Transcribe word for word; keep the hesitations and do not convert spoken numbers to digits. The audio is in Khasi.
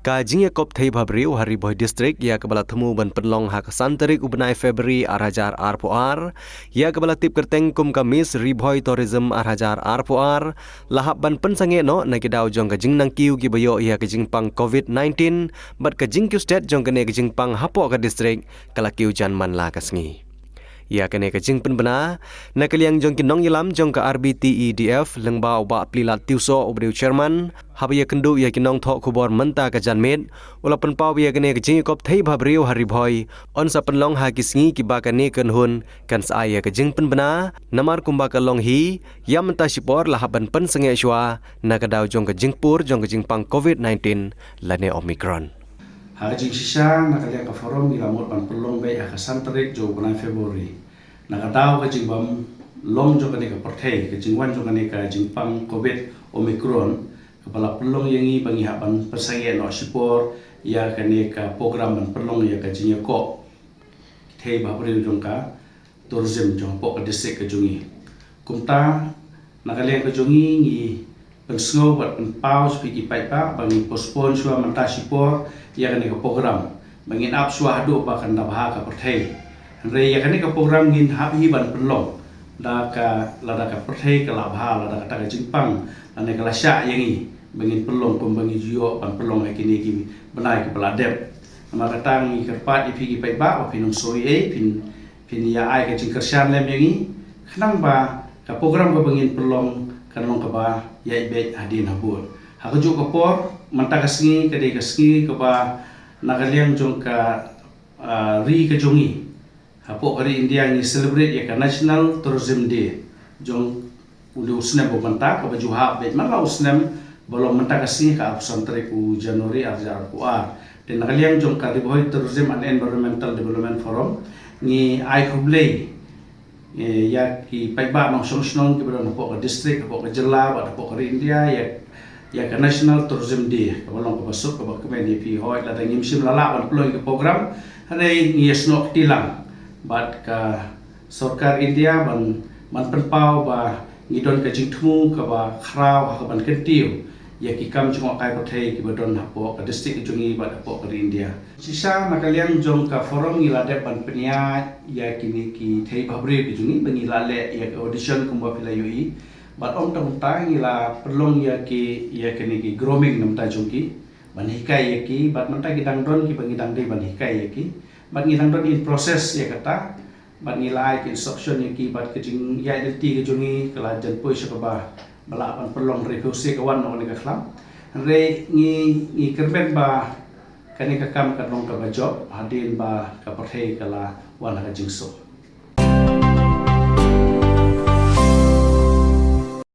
Ka jingïakop thei bhabriew ha Ri Bhoi District ïa kaba la thmu ban pynlong ha ka san tarik u bnai February ar hajar arphew ar, ïa kaba la tip kyrteng kum ka Miss Ri Bhoi Tourism ar hajar arphew ar, la hap ban pynsangeh noh na ki daw jong ka jingnang kiew kiba ïoh ïa ka jingpang covid nineteen, bad ka jingkiew stet jong kane ka jingpang hapoh ka district ka la kiew jan man la ka sngi. Ïa kane ka jingpynbna, na ka liang jong ki nongïalam jong ka R B T E D F, lyngba u Bah Plilat Tiewsoh uba dei u chairman, haba ïakynduh ïa ki nongthoh khubor mynta ka janmiet, u la pynpaw ba ïa kane ka jingïakop thei bhabriew ha Ri Bhoi yn sa pynlong ha ki sngi kiba kane ka kynhun kan sa ai ïa ka jingpynbna, namar kumba ka long hi, ïa mynta shipor la hap ban pynsangeh shuwa na ka daw jong ka jingpur jong ka jingpang covid nineteen lane Omicron. Ha ka jingshisha, na ka liang ka forum ngi la mut ban pynlong beit ha ka san tarik jong u bnai February. Na ka daw ka jingbym long jong kane ka pyrthei, ka jingwan jong kane ka jingpang covid Omicron, kaba la pynlong ïa ngi ba ngi hap ban pynsangeh noh shipor ïa kane ka program ban pynlong ïa ka jingïakop thei bhabriew jong ka tourism jong hapoh ka district ka jong ngi. Kumta, na ka liang ka jong ngi, ngi pynsngew bad pynpaw sha phi ki paidbah ba ngi postpone shuwa mynta shipor ïa kane ka program, ba ngin ap shuwa haduh ba kan da bha ka pyrthei. Hynrei ïa kane ka program ngin hap hi ban pynlong da ka, lada ka pyrthei ka la bha, lada kata ka jingpang lane ka la shah ïa ngi, ba ngin pynlong kumba ngi ju ïoh ban pynlong ha kine ki bnai kiba la dep. Namar kata ngi kyrpad ïa phi ki paidbah ba phin ym soi ei, phin, phin ïa ai ka jingkyrshan lem ïa ngi, khnang ba ka program kaba ngin pynlong kan long kaba ïaid beit hadien habud. Ha kajuh ka por, mynta ka sngi ka dei ka sngi kaba na ka liang jong ka, ah, ri ka jong ngi, hapoh ka ri India, ngi celebrate ïa ka National Tourism Day jong u, u snem ba mynta, kaba ju hap beit man la u snem, ba long mynta ka sngi ka arphew san tarik u January ar hajar arphew ar. Te na ka liang jong ka Ri Bhoi Tourism and Environmental Development Forum, ngi ai khublei, eh, ïa ki paidbah nongshong shnong kiba don hapoh ka district, hapoh ka jylla bad hapoh ka ri India, ïa, ïa ka National Tourism Day, kaba long kaba suk kaba kmen ïa phi. Hooid, lada ngim shym la lah ban pynlong ïa ka program, hynrei ngi ïasnoh kti lang bad ka sorkar India ban, ban pynpaw ba ngi don ka jingthmu kaba khraw ha kaban kyntiew ïa ki kam jngohkai pyrthei kiba don hapoh ka district ka jong ngi bad hapoh ka ri India. Shisha, na ka liang jong ka forum ngi la dep ban pynïaid ïa kine ki thei bhabriew ki jong ngi ba ngi la leh ïa ka audition kumba phi la ïohi. Bad ym tang kumta, ngi la pynlong ïa ki, ïa kine ki grooming na bynta jong ki, ban hikai ïa ki, bad mynta ki dang don kiba ngi dang dei ban hikai ïa ki. Bad ngi dang don in process ïa kata, bad ngi la ai ka instruction ïa ki, bad ka jingïaid lynti ka jong ngi ka la jan poi sha kaba, ba lah ban pynlong, hynrei phi u seh ka wan noh kane ka khlam. Hynrei ngi, ngi kyrmen ba kane ka kam kan long kaba jop hadien ba ka pyrthei ka la wan ha ka jingsuk.